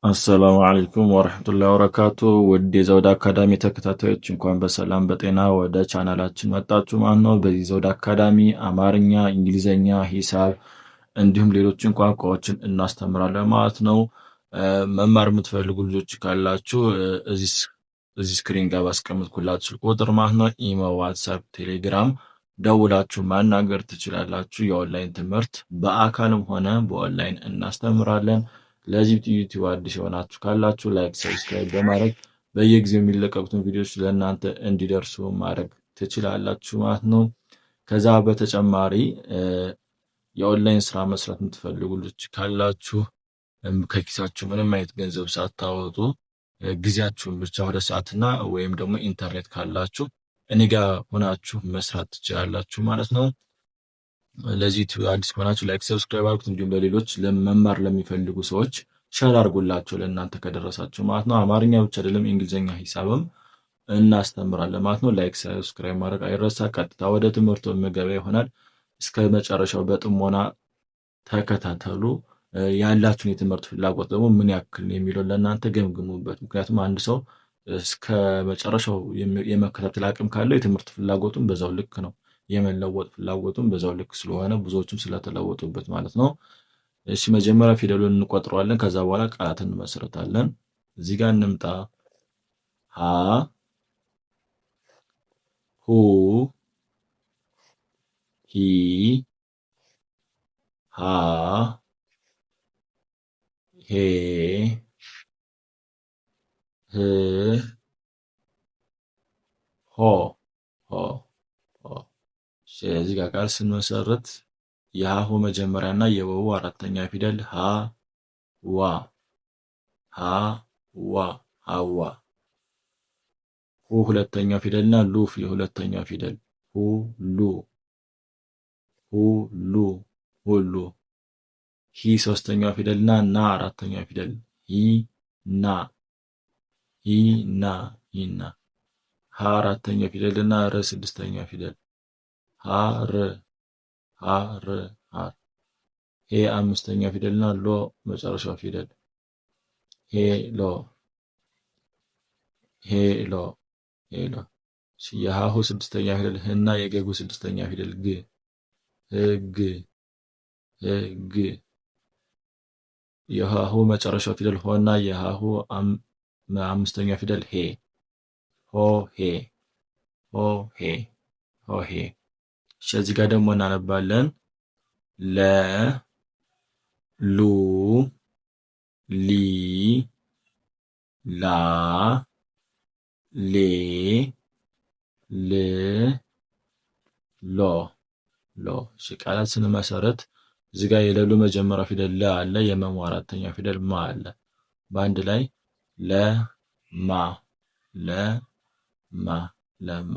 አሰላሙ አለይኩም ወረህመቱላሂ ወበረካቱ። ውድ የዘውድ አካዳሚ ተከታታዮች እንኳን በሰላም በጤና ወደ ቻናላችን መጣችሁ ማለት ነው። በዚህ ዘውድ አካዳሚ አማርኛ፣ እንግሊዘኛ፣ ሂሳብ እንዲሁም ሌሎችን ቋንቋዎችን እናስተምራለን ማለት ነው። መማር የምትፈልጉ ልጆች ካላችሁ እዚህ screen ጋር ባስቀምጥኩላችሁ ስልክ ቁጥር ማለት ነው ኢሞ፣ ዋትሳፕ፣ ቴሌግራም ደውላችሁ ማናገር ትችላላችሁ። የኦንላይን ትምህርት በአካልም ሆነ በኦንላይን እናስተምራለን። ለዚህ ዩቲዩብ አዲስ የሆናችሁ ካላችሁ like፣ subscribe በማድረግ በየጊዜው የሚለቀቁትን ቪዲዮዎች ለእናንተ እንዲደርሱ ማድረግ ትችላላችሁ ማለት ነው። ከዛ በተጨማሪ የኦንላይን ስራ መስራት የምትፈልጉ ልጆች ካላችሁ ከኪሳችሁ ምንም አይነት ገንዘብ ሳታወጡ ጊዜያችሁን ብቻ 2 ሰዓትና ወይም ደግሞ ኢንተርኔት ካላችሁ እኔ ጋር ሆናችሁ መስራት ትችላላችሁ ማለት ነው። ለዚህ ዩቲዩብ አዲስ ከሆናችሁ like፣ subscribe አድርጉት። እንዲሁም ለሌሎች ለመማር ለሚፈልጉ ሰዎች share አድርጉላቸው ለእናንተ ከደረሳችሁ ማለት ነው። አማርኛ ብቻ አይደለም እንግሊዝኛ፣ ሂሳብም እናስተምራለን ማለት ነው። Like subscribe ማድረግ አይረሳ። ቀጥታ ወደ ትምህርቱ መገቢያ ይሆናል። እስከ መጨረሻው በጥሞና ተከታተሉ። ያላችሁን የትምህርት ፍላጎት ደግሞ ምን ያክል የሚለውን ለእናንተ ገምግሙበት። ምክንያቱም አንድ ሰው እስከ መጨረሻው የመከታተል አቅም ካለው የትምህርት ፍላጎቱን በዛው ልክ ነው፣ የመለወጥ ፍላጎቱን በዛው ልክ ስለሆነ ብዙዎችም ስለተለወጡበት ማለት ነው። እሺ መጀመሪያ ፊደሉን እንቆጥረዋለን። ከዛ በኋላ ቃላትን እንመሰርታለን። እዚህ ጋር እንምጣ። ሀ ሁ ሂ ሃ ሄ ህ ሆ ሆ ሆ። እዚህ ጋር ቃል ስንመሰርት የሀሁ መጀመሪያ እና የወው አራተኛ ፊደል ሀ ዋ ሀ ዋ ሀዋ። ሁ ሁለተኛው ፊደል እና ሉ የሁለተኛው ፊደል ሁ ሉ ሁ ሉ ሁሉ። ሂ ሶስተኛው ፊደል እና ና አራተኛው ፊደል ሂ ና ሂ ና ሂና። ሀ አራተኛው ፊደል እና ር ስድስተኛው ፊደል ሀ ር ሀ ር ሀር። ሄ አምስተኛው ፊደል እና ሎ መጨረሻው ፊደል ሄ ሎ ሄ ሎ ሄ ሎ። የሀሁ ስድስተኛ ፊደል ህና የገጉ ስድስተኛ ፊደል ግ ህግ ህግ። የሀሁ መጨረሻው ፊደል ሆና የሀሁ አምስተኛ ፊደል ሄ ሆ ሄ ሆ ሄ ሆ ሄ። እሺ እዚህ ጋር ደግሞ እናነባለን። ለ ሉ ሊ ላ ሌ ል ሎ ሎ። እሺ ቃላት ስንመሰረት እዚህ ጋር የለሉ መጀመሪያ ፊደል ለ አለ፣ የመሙ አራተኛ ፊደል ማ አለ። በአንድ ላይ ለማ ለማ ለማ።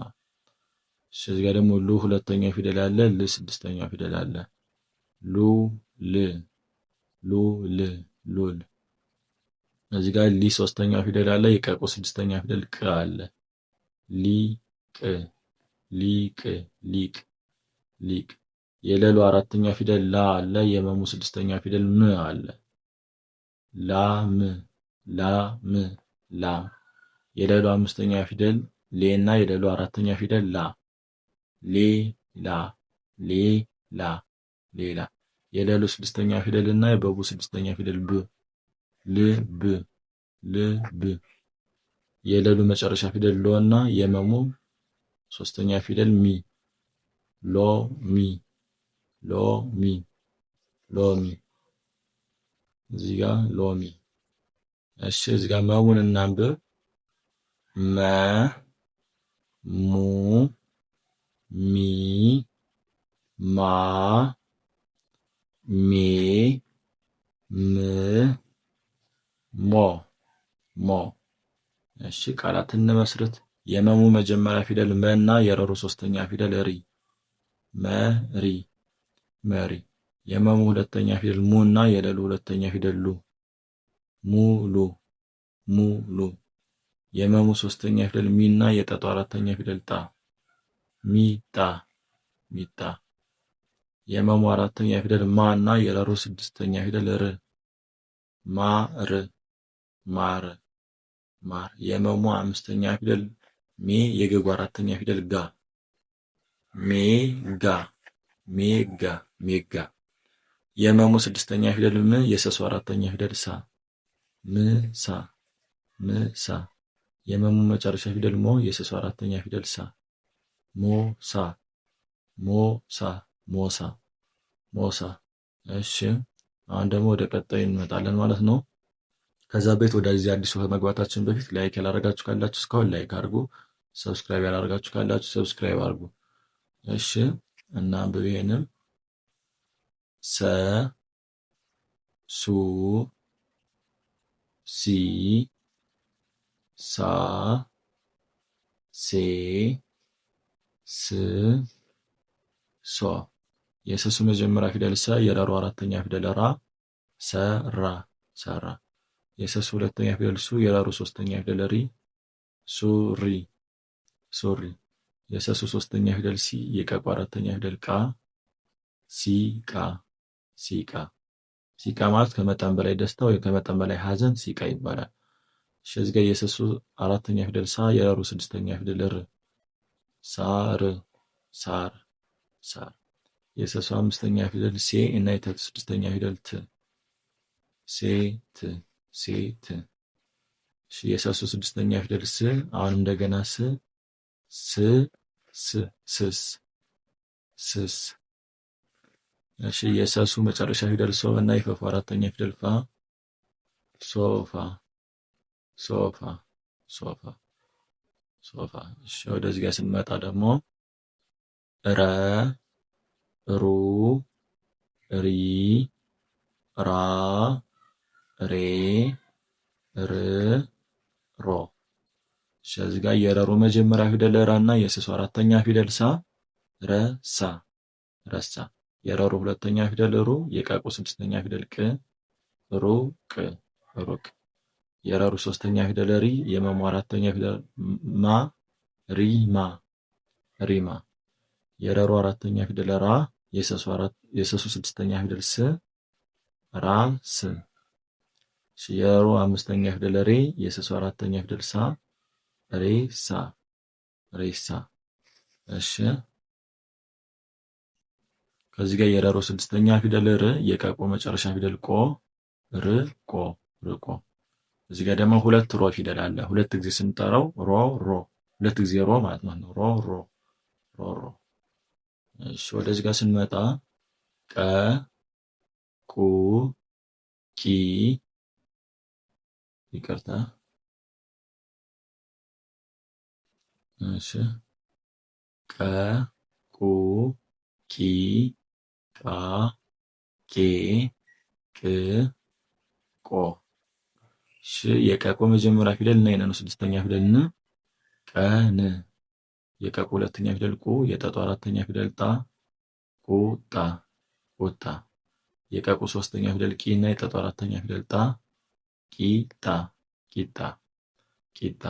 እሺ እዚህ ጋር ደግሞ ሉ ሁለተኛ ፊደል አለ፣ ል ስድስተኛ ፊደል አለ። ሉ ል ሉ ል ሉል። እዚህ ጋር ሊ ሶስተኛ ፊደል አለ፣ የቀቁ ስድስተኛ ፊደል ቅ አለ። ሊ ቅ ሊቅ ሊቅ ሊቅ። የለሉ አራተኛ ፊደል ላ አለ፣ የመሙ ስድስተኛ ፊደል ም አለ። ላም ላም ላም። የለሉ አምስተኛ ፊደል ሌ እና የለሉ አራተኛ ፊደል ላ ሌ ላ ሌ ላ ሌላ። የለሉ ስድስተኛ ፊደል እና የበቡ ስድስተኛ ፊደል ብ ል ብ ል ብ። የለሉ መጨረሻ ፊደል ሎ እና የመሙ ሶስተኛ ፊደል ሚ ሎ ሚ ሎ ሚ ሎሚ። እዚህ ጋር ሎሚ። እሺ እዚህ ጋር መሙን እናንብብ። መ ሙ ሚ ማ ሜ ም ሞ ሞ። እሺ ቃላት እንመስርት። የመሙ መጀመሪያ ፊደል መ እና የረሩ ሶስተኛ ፊደል ሪ መሪ መሪ። የመሙ ሁለተኛ ፊደል ሙ እና የለሉ ሁለተኛ ፊደል ሉ ሙሉ ሙሉ። የመሙ ሶስተኛ ፊደል ሚ እና የጠጡ አራተኛ ፊደል ጣ ሚጣ ሚጣ። የመሙ አራተኛ ፊደል ማ እና የረሩ ስድስተኛ ፊደል ር ማር ማር ማር። የመሙ አምስተኛ ፊደል ሜ የገጉ አራተኛ ፊደል ጋ ሜጋ ሜጋ ሜጋ። የመሙ ስድስተኛ ፊደል ም የሰሱ አራተኛ ፊደል ሳ ምሳ ምሳ። የመሙ መጨረሻ ፊደል ሞ የሰሱ አራተኛ ፊደል ሳ ሞሳ ሞሳ ሞሳ ሞሳ። እሺ አሁን ደግሞ ወደ ቀጣዩ እንመጣለን ማለት ነው። ከዛ በፊት ወደዚህ አዲሱ ከመግባታችን በፊት like ያላረጋችሁ ካላችሁ እስካሁን like አድርጉ። Subscribe ያላረጋችሁ ካላችሁ subscribe አድርጉ። እሺ እና አንብብ ይሄንም ሰ ሱ ሲ ሳ ሴ ስ ሶ። የሰሱ መጀመሪያ ፊደል ሰ የረሩ አራተኛ ፊደል ራ ሰራ ሰራ። የሰሱ ሁለተኛ ፊደል ሱ የረሩ ሶስተኛ ፊደል ሪ ሱሪ ሱሪ። የሰሱ ሶስተኛ ፊደል ሲ የቀቁ አራተኛ ፊደል ቃ ሲቃ ሲቃ። ሲቃ ማለት ከመጠን በላይ ደስታ ወይ ከመጠን በላይ ሀዘን ሲቃ ይባላል። እሺ እዚህ ጋር የሰሱ አራተኛ ፊደል ሳ የረሩ ስድስተኛ ፊደል ር ሳር ሳር ሳር። የሰሱ አምስተኛ ፊደል ሴ እና የተቱ ስድስተኛ ፊደል ት ሴት ሴት። የሰሱ ስድስተኛ ፊደል ስ አሁን እንደገና ስ ስ ስ ስስ ስስ። እሺ የሰሱ መጨረሻ ፊደል ሶ እና የፈፉ አራተኛ ፊደል ፋ ሶፋ ሶፋ ሶፋ ሶፋ። እሺ ወደዚህ ጋር ስንመጣ ደግሞ ረ ሩ ሪ ራ ሬ ር ሮ። እሺ እዚህ ጋር የረሩ መጀመሪያ ፊደል ራ እና የሰሱ አራተኛ ፊደል ሳ ረሳ ረሳ። የረሩ ሁለተኛ ፊደል ሩ የቀቁ ስድስተኛ ፊደል ቅ ሩቅ ሩቅ። የረሩ ሶስተኛ ፊደል ሪ የመሙ አራተኛ ፊደል ማ ሪማ ሪማ። የረሩ አራተኛ ፊደል ራ የሰሱ ስድስተኛ ፊደል ስ ራ ስ። የረሩ አምስተኛ ፊደል ሬ የሰሱ አራተኛ ፊደል ሳ ሬሳ ሬሳ። እሺ ከዚህ ጋር የረሩ ስድስተኛ ፊደል ር የቀቆ መጨረሻ ፊደል ቆ ር ቆ ርቆ። እዚህ ጋር ደግሞ ሁለት ሮ ፊደል አለ። ሁለት ጊዜ ስንጠራው ሮ ሮ ሁለት ጊዜ ሮ ማለት ነው። ሮ ሮ ሮ ሮ። እሺ ወደዚህ ጋር ስንመጣ ቀ ቁ ቂ ይቅርታ፣ እሺ ቀ ቁ ቂ ቃ ቄ ቅ ቆ። እሺ የቀቆ መጀመሪያ ፊደል እና የነኑ ስድስተኛ ፊደል ን ቀን። የቀቁ ሁለተኛ ፊደል ቁ የጠጡ አራተኛ ፊደል ጣ ቁጣ ቁጣ። የቀቁ ሶስተኛ ፊደል ቂ እና የጠጡ አራተኛ ፊደል ጣ ቂጣ ቂጣ ቂጣ።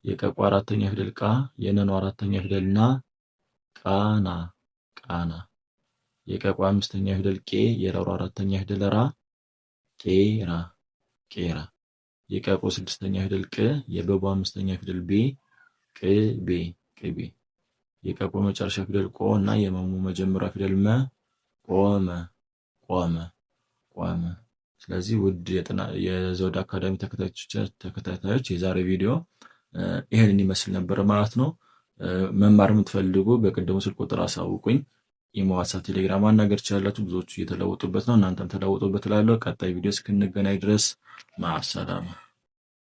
የቀቁ አራተኛ ፊደል ቃ የነኑ አራተኛ ፊደል ና ቃና ቃና። የቀቁ አምስተኛ ፊደል ቄ የረሩ አራተኛ ፊደል ራ ቄራ ቄራ። የቀቁ ስድስተኛ ፊደል ቅ የበቡ አምስተኛ ፊደል ቤ ቅቤ ቅቤ። የቀቁ መጨረሻ ፊደል ቆ እና የመሙ መጀመሪያ ፊደል መ ቆመ ቆመ ቆመ። ስለዚህ ውድ የዘውድ አካዳሚ ተከታታዮች የዛሬ ቪዲዮ ይሄንን ይመስል ነበር ማለት ነው። መማር የምትፈልጉ በቅድሙ ስልክ ቁጥር አሳውቁኝ። ኢሞ፣ ዋትሳፕ፣ ቴሌግራም ማናገር ትችላላችሁ። ብዙዎቹ እየተለወጡበት ነው። እናንተም ተለወጡበት እላለሁ። ቀጣይ ቪዲዮ እስክንገናኝ ድረስ ማሰላማ።